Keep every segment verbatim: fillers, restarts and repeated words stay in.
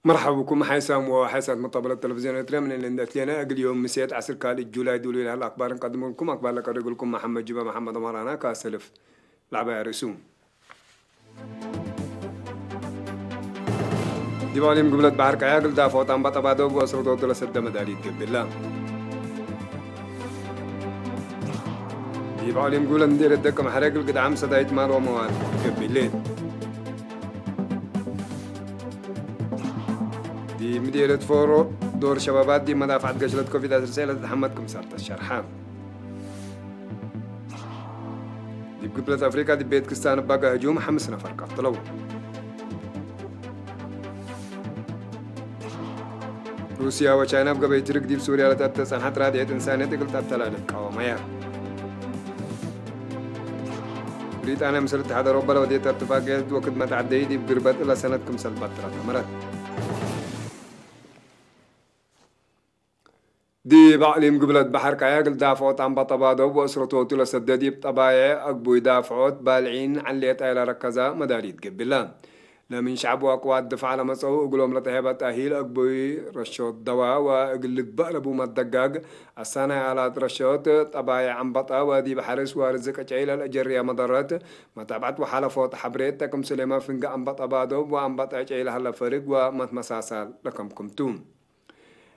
መርሐብ ብኩም ሓይሳም ወሓይሳት መጣበለት ተለቪዝዮን ኤርትርያ፣ ምን እሊ እንዴ አትሌነ እግል ዮም ምሴት ዐስር ካልእ ጁላይ ዱሉይ ለሀለ አክባር እንቀድምልኩም። አክባር ለቀርእ እግልኩም መሐመድ ጁበ መሐመድ ኦማራና ከአሰልፍ ለዐባይ አርእሱ። ዲብ አቅሊም ግብለት በሐር ቀያ እግል ዳፍዖት አንበጠባዶብ ወአስረቶቱ ለሰደ መዳሊት ገብእላ። ዲብ አቅሊም ግብለት ምዴርየት ደቀ መሐሬ እግል ግድዓም ሰዳይት ማል ወመዋል ገብእሌ። ዲብ ምዴርየት ፎሮ ዶር ሸባባት ዲብ መዳፍዐት ገሽለት ኮቪድ ዐስር ሰዕ ለትትሐመድ ክምሰል ተሸርሐ። ዲብ ግብለት አፍሪቃ ዲብ ቤት ክስታን እባገ ህጁም ሐምስ ነፈር ቀትለው። ሩስያ ወቻይና እብ ገበይ ትርክ ዲብ ሱርያ ለተአተ ጸንሐት ራድየት እንሳንየት እግል ተአተላሌ ትቃወመየ። ብሪጣንያ ምስል እትሓድ አውሮፓ ለወዴተ እትፋቅየት ወክድመት ዐደይ ዲብ ግርበት እለ ሰነት ክምሰል በትረት አመረት። ዲብ አቅሊም ግብለት በሐር ቀያ እግል ዳፍዖት አንበጠባዶብ ወእስረቶቱ ለሰደ ዲብ ጠባዬዕ አግቡይ ዳፍዖት ባልዒን ዐሌት አይ ለረከዛ መዳሊት ገብእላ። ለምን ሸዕብ ወአቅዋት ድፋዕ ለመጸው እግሎም ለተሄበ ተእሂል አግቡይ ረሾት ደዋ ወእግል ልግበእ ለቡ መደጋግ አሳናይ አላት ረሾት ጠባዬዕ አንበጠ ወዲብ ሐርስ ወርዝቅ ጨይ ለልአጀርየ መደረት መታብዐት ወሓለፎት ሐብሬት ተክም ስሌመ ፍንገ አንበጠባዶብ ወአንበጠ ጨይ ለሀለ ፈርግ ወመትመሳሳል ለከምክምቱ።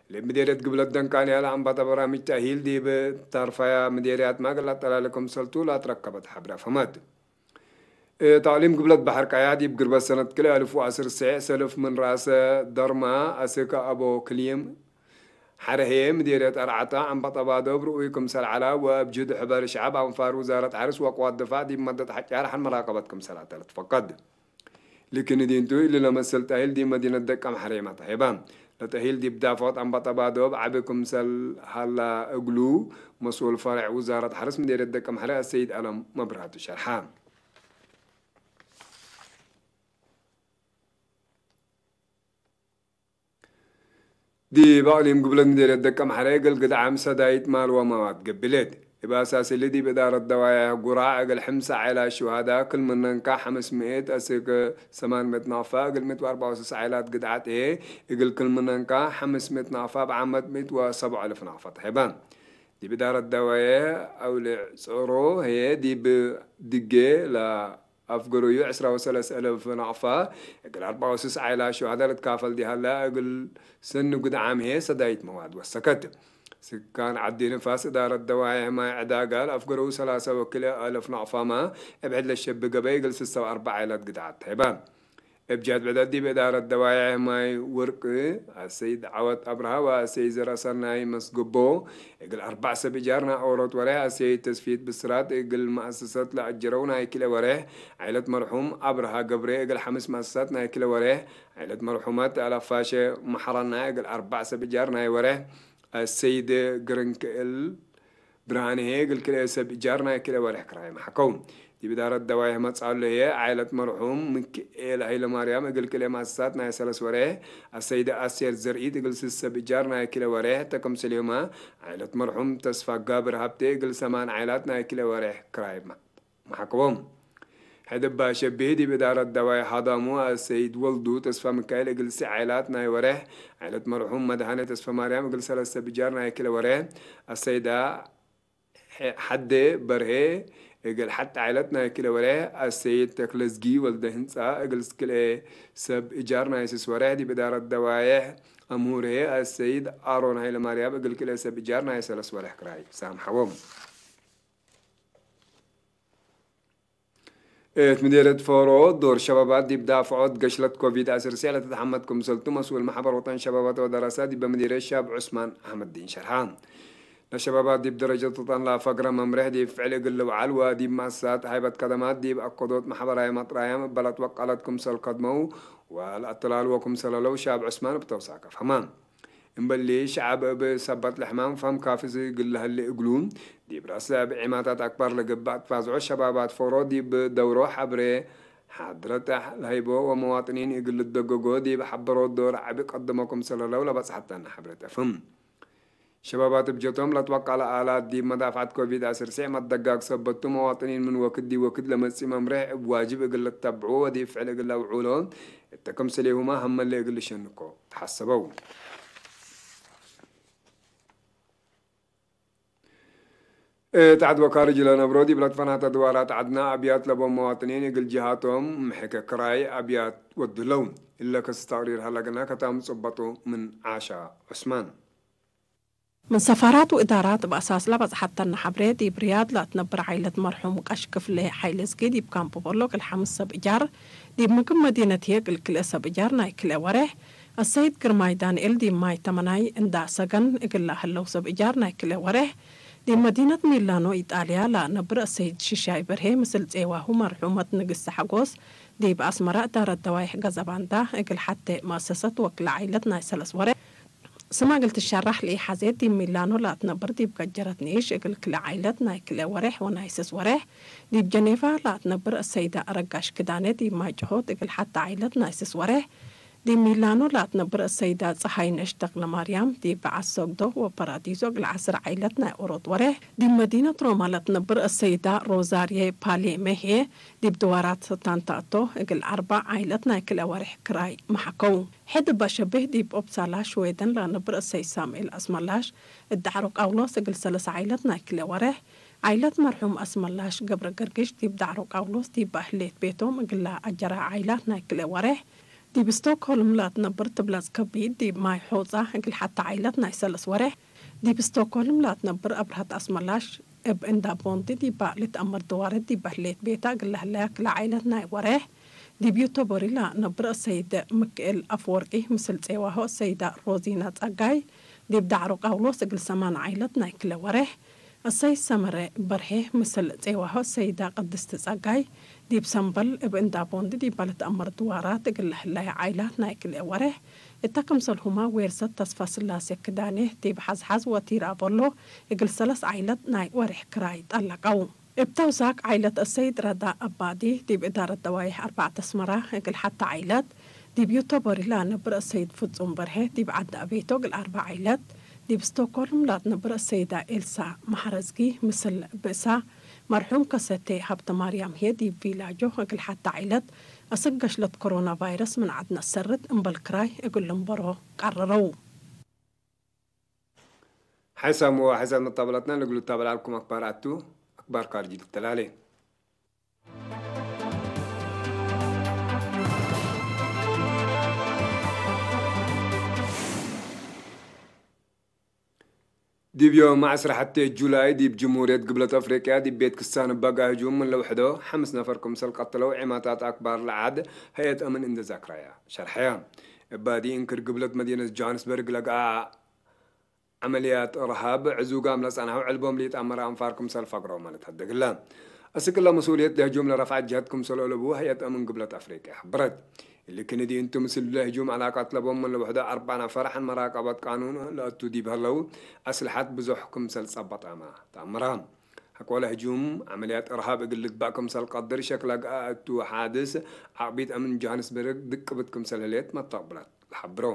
ለምዴርየት ግብለት ደንቃንያ ለአንበጠ በራምጅ ተእሂል ዲብ ተርፈያ ምዴርያት ማግል አጠላለ ክምሰልቱ ለአትረከበት ሐብረ አፍሀመት። እት አቅሊም ግብለት በሐር ቀያ ዲብ ግርበት ሰነት ክልኤ አልፍ ወዐስር ሰዕ ሰልፍ ምን ረአሰ ደርማ አስክ አቦ ክሊም ሐረ ህዬ ምዴርየት አርዓተ አንበጠባዶብ ርኡይ ክምሰል ዐላ ወእብ ጅህድ ሕበር ሸዐብ አንፋር ውዛረት ሐርስ ወቅዋት ድፋዕ ዲብ መደት ሐጫር ሐን መራቀበት ክምሰል አተ ልትፈቀድ። ልክን ዲንቱ እሊ ለመሰል ጣይል ዲብ መዲነት ደቀምሐሬ መትሐይባ። ለጠሂል ዲብ ዳፍዖት አንበጠባዶብ ዐቢ ክምሰል ሀላ እግሉ፣ መስኡል ፈሬዕ ውዛረት ሐርስ ምዴርየት ደቀምሐሬ አሰይድ አለም መብራቱ ሸርሐ። ዲብ አቅሊም ግብለት ምዴርየት ደቀምሐሬ እግል ግድዓም ሰዳይት ማል ወመዋት ገብሌት። እብ አሳስ እሊ ዲብ እዳረት ደዋያህ ጉራዕ እግል ሕምሰ ዐይላት ሹሃዳ ክል ምነን ከ ሐምስ ምእት አስክ ሰማን ምእት ናፋ እግል ምእት ወአርበዕ ወስስ ዐይላት ግድዓት ህዬ እግል ክል ምነን ከ ሐምስ ምእት ናፋ እብ ዓመት ምእት ወሰብዑ አልፍ ናፋ ተሄበ። ዲብ እዳረት ደዋያህ አውልዕ ጾሮ ህዬ ዲብ ድጌ ለ አፍገሮዩ ዕስራ ወሰለስ አልፍ ናቅፋ እግል አርበዕ ወስስ ዐይላ ሹሃዳ ልትካፈል ዲሀላ፣ እግል ሰኒ ግድዓም ህዬ ሰዳይት መዋድ ወሰከት። ስካን ዐዲ ንፋስ እዳረት ደዋይሕ ማይ ዕዳጋ ለአፍገረው ሰላሳ ወክልኤ አልፍ ናቅፋመ፣ እብ ሕድ ለሸቢ ገበይ እግል ስሳ ወአርበዕ ዐይላት ግድዓት ተህበ። እብ ጀህት ብዕደት ዲብ እዳረት ደዋይሕ ማይ ወርቅ አሰይድ ዐወት አብርሃ ወአሰይድ ዘርአሰናይ መስገቦ፣ እግል አርበዕ ሰብ እጃር ናይ ኦሮት ወሬሕ፣ አሰይድ ተስፊት ብስራት እግል መአሰሰት ለአጀረው ናይ ክልኤ ወሬሕ፣ ዐይለት መርሑም አብርሃ ገብሬ እግል ሐምስ መአሰሳት ናይ ክልኤ ወሬሕ፣ ዐይለት መርሑመት አለፋሸ መሐረና እግል አርበዕ ሰብ እጃር ናይ ወሬሕ፣ አሰይድ ግርንክእል ብርሃንሄ እግል ክልኤ ሰብ እጃር ናይ ክልኤ ወሬሕ ክራይም ሐከው። ዲብ እዳረት ደዋይሕ መጽአሉ ህዬ፣ ዐይለት መርሑም ምክኤል ሀይለማርያም እግል ክልኤ መአሰሳት ናይ ሰለስ ወሬሕ፣ አሰይደ አስቴር ዘርኢት እግል ስስ ሰብ እጃር ናይ ክልኤ ወሬሕ ተክምስልሁመ፣ ዐይለት መርሑም ተስፋ ጋብር ሀብቴ እግል ሰማን ዐይላት ናይ ክልኤ ወሬሕ ክራይ መ-፣ መሐከቦም። ሕድ እባ ሸብህ ዲብ እዳረት ደዋይሕ ሀዳሙ አሰይድ ወልዱ ተስፋ ሚካኤል እግል ስዕ ዐይላት ናይ ወሬሕ፣ ዐይለት መርሑም መድሃኔ ተስፋ ማርያም እግል ሰለስ ሰብ እጃር ናይ ክልኤ ወሬሕ፣ አሰይዳ ሐ-፣ ሐዴ በርሄ እግል ሐቲ ዐይለት ናይ ክልኤ ወሬሕ፣ አሰይድ ተክለዝጊ ወልደ ህንጻ እግል ክልኤ ሰብ እጃር ናይ ስስ ወሬሕ፣ ዲብ እዳረት ደዋይሕ አምሁር ህዬ አሰይድ አሮን ሀይለማርያም እግል ክልኤ ሰብ እጃር ናይ ሰለስ ወሬሕ ክራይ ሳምሐዎም። እት ምዴርየት ፎሮ ዶር ሸባባት ዲብ ዳፍዖት ገሽለት ኮቪድ ዐስር ሰዕ ለትትሐመድ ክምሰልቱ መስኡል መሕበር ወጠን ሸባባት ወደረሰ ዲበ ምዴርየት ሻብ ዑስማን አሕመድዲን ሸርሐ። ለሸባባት ዲብ ደረጀት ወጠን ለአፈግረ መምሬሕ ዲብ ፍዕል እግል ልውዓል ወዲብ መአሰሳት ሀይበት ከደማት ዲብ አከዶት መሕበራዊ መጥራያም እበ ለትወቀለት ክምሰል ከድመው ወለአተላልዎ ክምሰል ሀለው ሻብ ዑስማን እብ ተውሳክ አፍሀመ። እምበሊ ሸዐብ እብ ሰበት ለሕማም ፈም ካፍዝ እግል ለሀሌ እግሉ፣ ዲብ ረአሰ እብ ዒማታት አክባር ለገብእ ትፋዝዖ ሸባባት ፎሮ ዲብ ደውሮ ሐብሬ ሓድረት ለሀይቦ ወመዋጥኒን እግል ልደገጎ ዲብ ሐበሮ ዶር ዐቢ ቀደሞ ክምሰል ሀለው ለበጽሐተነ ሐብሬ ተፍህም። ሸባባት እብ ጀቶም ለትወቀለ አላት ዲብ መዳፍዐት ኮቪድ አስር ሴዕ መትደጋግ ሰበት ቱ፣ መዋጥኒን ምን ወክድ ዲብ ወክድ ለመጽእ መምሬሕ እብ ዋጅብ እግል ልተብዑ ወዲብ ፍዕል እግል ለአውዑሎ እተ ክምስሌሁመ ሀመ ለእግል ልሸንኮ ተሐሰበው። እት ዐድ ወካርጅ ለነብሮ ዲብ ለትፈናተ ድዋራት ዐድና አብያት ለቦም መዋጥኒን እግል ጅሃቶም ምሕከ ክራይ አብያት ወዱ ህለው። እለ ክስ ተቅሪር ሀለግና ከታም ጽበጡ ምን ዓሻ ዑስማን። ምን ሰፋራት ወእዳራት እብ አሳስ ለበጽሐተነ ሐብሬ፣ ዲብ ርያድ ለአትነብር ዓይለት መርሑም ቀሽ ክፍሌ ሓይለዝጊ ዲብ ካምፕ ቦሎ እግል ሐምስ ሰብ እጃር፣ ዲብ ምግብ መዲነት ህዬ እግል ክልኤ ሰብ እጃር ናይ ክልኤ ወሬሕ፣ አሰይድ ግርማይ ዳንኤል ዲብ ማይ ተመናይ እንዳ ሰገን እግል ለሀለው ሰብ እጃር ናይ ክልኤ ወሬሕ፣ ዲብ መዲነት ሚላኖ ኢጣልያ ለአነብር አሰይድ ሽሻይ በርሄ ምስል ጼዋሁ መርሑመት ንግስቲ ሐጎስ፣ ዲብ አስመረ እዳረት ደዋይሕ ገዘባንዳ እግል ሐቴ መአሰሰት ወክለ ዓይለት ናይ ሰለስ ወሬሕ፣ ስማ እግል ትሸራሕ ለኢሐዜት፣ ዲብ ሚላኖ ለአትነብር ዲብ ገጀረት ንኢሽ እግል ክልኤ ዓይለት ናይ ክልኤ ወሬሕ ወናይ ስስ ወሬሕ፣ ዲብ ጀኔቫ ለአትነብር አሰይዳ አረጋሽ ክዳኔ ዲብ ማይ ጭሆት እግል ሐቴ ዓይለት ናይ ስስ ወሬሕ፣ ዲብ ሚላኖ ለአትነብር አሰይዳ ጸሃይነሽ ተክለማርያም ዲብ በዐት ሶግዶ ወፓራዲዞ እግል ዐስር ዓይለት ናይ ኦሮት ወሬሕ፣ ዲብ መዲነት ሮማ ለአትነብር አሰይዳ ሮዛርዬ ፓሌሜ ህዬ ዲብ ድዋራት ሰታን ተአቶ እግል አርበዕ ዓይለት ናይ ክልኤ ወሬሕ ክራይ መሐከው። ሕድ እበ ሸብህ ዲብ ኦፕሳላ ሽዌደን ለአነብር አሰይድ ሳሙኤል አስመላሽ እት ዳዕሮ ቃውሎስ እግል ሰለስ ዓይለት ናይ ክልኤ ወሬሕ፣ ዓይለት መርሑም አስመላሽ ገብረ ገርግሽ ዲብ ዳዕሮ ቃውሎስ ዲብ ህሌት ቤቶም እግል ለአጀረ ዓይላት ናይ ክልኤ ወሬሕ፣ ዲብ ስቶክሆልም ለአትነብር ትብለጽ ከቢድ ዲብ ማይ ሖጻ እግል ሐቴ ዓይለት ናይ ሰለስ ወሬሕ፣ ዲብ ስቶክሆልም ለአትነብር አብርሀት አስመላሽ እብ እንዳ ቦንዲ ዲባ ልትአመር ድዋረት ዲብ ህሌት ቤታ እግል ለህለያ ክለ ዓይለት ናይ ወሬሕ፣ ዲብ ዩቶቦሪ ለአነብር አሰይድ ምክኤል አፍወርቂ ምስል ጼዋሆ አሰይዳ ሮዚና ጸጋይ፣ ዲብ ዳዕሮ ቃውሎስ እግል ሰማን ዓይለት ናይ ክለ ወሬሕ፣ አሰይድ ሰመረ በርሄ ምስል ጼዋሆ አሰይዳ ቅድስት ጸጋይ፣ ዲብ ሰምበል እብ እንዳ ቦንዲ ዲባ ልትአመር ድዋራት እግል ለህለያ ዓይላት ናይ ክልኤ ወሬሕ፣ እተ ክምሰልሁመ ዌርሰት ተስፋስላሴ ክዳኔ ዲብ ሐዝሐዝ ወቲር አበሎ እግል ሰለስ ዓይለት ናይ ወሬሕ ክራይ ጠለቀው። እብ ተውሳክ ዓይለት አሰይድ ረዳ አባዲ ዲብ እዳረት ደዋይሕ አርበዕት አስመራ እግል ሐቴ ዓይለት፣ ዲብ ዩቶቦሪ ለአነብር አሰይድ ፍጹም በርሄ ዲብ ዐዲ አቤቶ እግል አርበዕ ዓይለት፣ ዲብ ስቶክሆልም ለአትነብር አሰይዳ ኤልሳ መሐረዝጊ ምስል ብእሳ መርሑም ከሰቴ ሀብተማርያም ህዬ ዲብ ቪላጆ እግል ሐቴ ዓይለት፣ አስክ ገሽለት ኮሮና ቫይረስ ምን ዐድ ነአሰርት እምበል ክራይ እግል ልንበሮ ቀረረው። ሓይሳም ወሓይሳት መጣበላትና ንግሉ ታበል አልኩም አክባር አቱ፣ አክባር ካርጅ ልተላሌ። ዲብ ዮም ዐስራ ሐቴ ጁላይ ዲብ ጅምሁርየት ግብለት አፍሪቅያ ዲብ ቤት ክሳን እበ ጋህጁም ምን ለውሕዶ ሐምስ ነፈር ክምሰል ቀትለው ዒማታት አክባር ለዐድ ሀይአት አምን እንዴ ዛክራያ ሸርሐያ። እባዲ እንክር ግብለት መዲነት ጆሃንስበርግ ለገአ ዐመልያት እርሃብ ዕዙጋም ለጸንሐው ዕልቦም ለኢትአመረ አንፋር ክምሰል ፈግረው ማለት ሀደግለ። አስክ እለ መስኡልየት ለህጁም ለረፍዐት ጀህት ክምሰል አለቡ ሀይአት አምን ግብለት አፍሪቅያ ሐብረት። እሊ ክንዲ እንቱ ምስል ለህጁም ዐላቀት ለቦም ምን ለውሕዶ አርበዕ ነፈር ሐን መራቀበት ቃኑን ለአቱ ዲብ ሀለው አስልሐት ብዞሕ ክምሰል ጸበጠመ ተአምረ። ሐቆለ ህጁም ዐመልያት እርሃብ እግል ልግባእ ክምሰል ቀድር ሸክለ ገአ እቱ ሓድስ ዐቅቢት አምን ጆሃንስበርግ ድቅብት ክምሰል ህሌት መተቅብለት ለሐብሮ።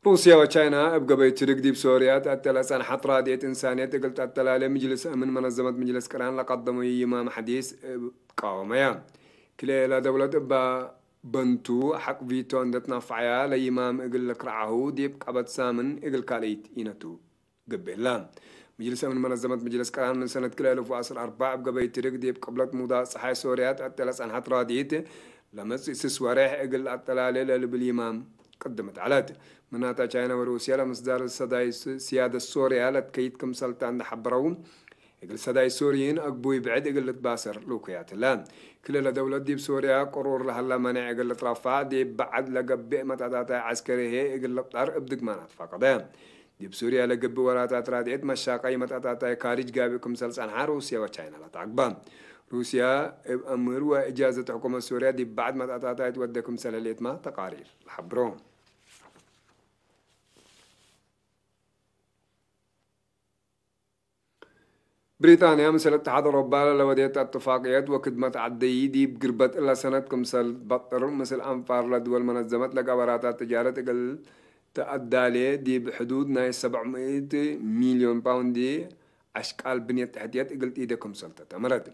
ሩስያ ወቻይና እብ ገበይ ትርግ ዲብ ሶርያ ተአቴ ለጸንሐት ራድየት እንሳንየት እግል ተአተላሌ ምጅልስ አምን መነዘመት ምጅልስ ቅራን ለቀደመዩ ይማም ሐዲስ እብ ቃወመያ። ክልኤ ለደውለት እበ በንቱ ሐቅ ቪቶ እንዴ ትናፈዐያ ለይማም እግል ልክርዓሁ ዲብ ቀበት ሳምን እግል ካልኢት ኢነቱ ገብኤላ። ምጅልስ አምን መነዘመት ምጅልስ ቅራን ምን ሰነት ክልኤ አልፍ ወዐስር አርበዕ እብ ገበይ ትርግ ዲብ ቅብለት ሙዳቅ ጸሓይ ሶርያ ተአቴ ለጸንሐት ራድኢት ለመጽእ ስስ ወሬሕ እግል አጠላሌ ለልብል ይማም ቅድመት ዐለት። ምናተ ቻይና ወሩስያ ለምስዳር ሰዳይ ስ-፣ ስያደት ሶርያ ለትከይት ክምሰልተ እንዴ ሐበረው፣ እግል ሰዳይ ሶርይን አግቡይ ብዕድ እግል ልትባሰር ልኡከያት ህለ። ክልኤ ለደውለት ዲብ ሶርያ ቅሩር ለሀለ መኔዕ እግል ልትረፋዕ ዲብ በዐድ ለገብእ መጣጣታይ ዐስከሪ ህዬ እግል ልቅጠር እብ ድግማናት ፈቀደ። ዲብ ሱርያ ለገብእ ወራታት ራድኤት መሻቀይ መጣጣታይ ካርጅ ጋብእ ክምሰል ጸንሐ ሩስያ ወቻይና ለተአግበ። ሩስያ እብ አምር ወእጃዘት ሕኩመት ሱርያ ዲብ በዐድ መጣጣታይ ትወዴ ክምሰል ህሌትመ ተቃሪር ለሐብሮ። ብሪጣንያ ምስል እትሓድ አውሮባ ለለወዴት እትፋቅየት ወክድመት ዐደይ ዲብ ግርበት እለ ሰነት ክምሰል ትበጥር፣ ምስል አንፋር ለድወል መነዘመት ለገበራታት ትጃረት እግል ተአዳሌ፣ ዲብ ሕዱድ ናይ ሰብዕ ምእት ሚልዮን ፓውንድ አሽቃል ብንየት ተሕትየት እግል ጢደ ክምሰል ተተመረት።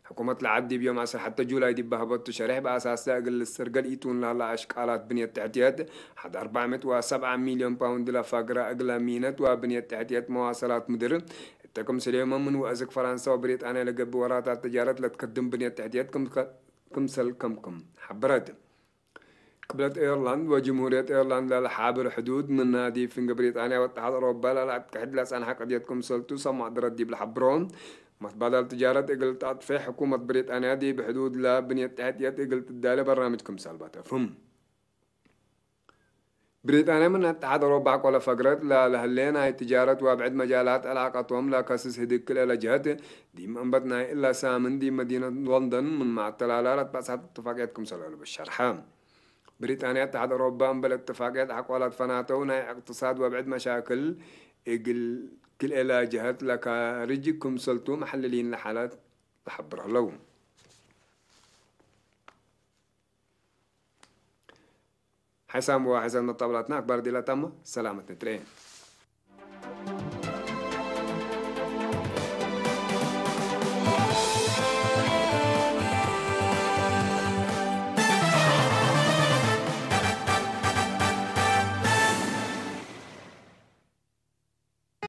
ሕኩመት ለዐድ ዲብ ዮም ዐስር ሐተ ጁላይ ዲብ በሀበቱ ሸሬሕ፣ በአሳሰ እግል ልሰርገል ኢቱን ለሀላ አሽቃላት ብንየት ተሕትየት ሐድ አርበዕ ምእት ወሰብዓ ሚልዮን ፓውንድ ለፋግረ እግለ ሚነት ወብንየት ተሕትየት መዋሰላት ምድር እተ ክምስሌመ ምን ወአዝግ ፈራንሰ ወብሪጣንያ ለገብእ ወራታት ትጃረት ለትከድም ብንየት ተሕትየት ክምሰል ከምክም ሐበረት። ቅብለት ኤርላንድ ወጅምሁርየት ኤርላንድ ለለሓብር ሕዱድ፣ ምና ዲብ ፍንጌ ብሪጣንያ ወእትሓድ አውሮባ ለለአትቀሕድ ለጸንሐ ቀድየት ክምሰልቱ ሰማዕ ድረት ዲብ ለሐብሮ፣ መትባዳል ትጃረት እግል ተአጥፌ፣ ሕኩመት ብሪጣንያ ዲብ ሕዱድ ለብንየት ተሕትየት እግል ትዳሌ በርናምጅ ክምሰል በተፍህም። ብሪጣንያ ምን እትሓድ አውሮባ ሐቆ ለፈግረት ለለህሌ ናይ ትጃረት ወብዕድ መጃላት ዕላቀቶም ለከስስ ህድግ ክልኤ ለጀህት፣ ዲብ መንበት ናይ እለ ሳምን ዲብ መዲነት ሎንደን ምን መአተላላ ለትበጽሐት እትፋቅየት ክምሰል አለቡ ሸርሐ። ብሪጣንያ እትሓድ አውሮባ እምበል እትፋቅየት ሐቆ ለትፈናተው ናይ እቅትሳድ ወብዕድ መሻክል እግል ክልኤ ለጀህት ለካርጅ ክምሰልቱ መሐልሊን ለሓለት ለሐብር ህለው። ሐይሳም ወሐይሳም መጣብላትና አክባር ዲላ ታማ ሰላመት ንትርኤ።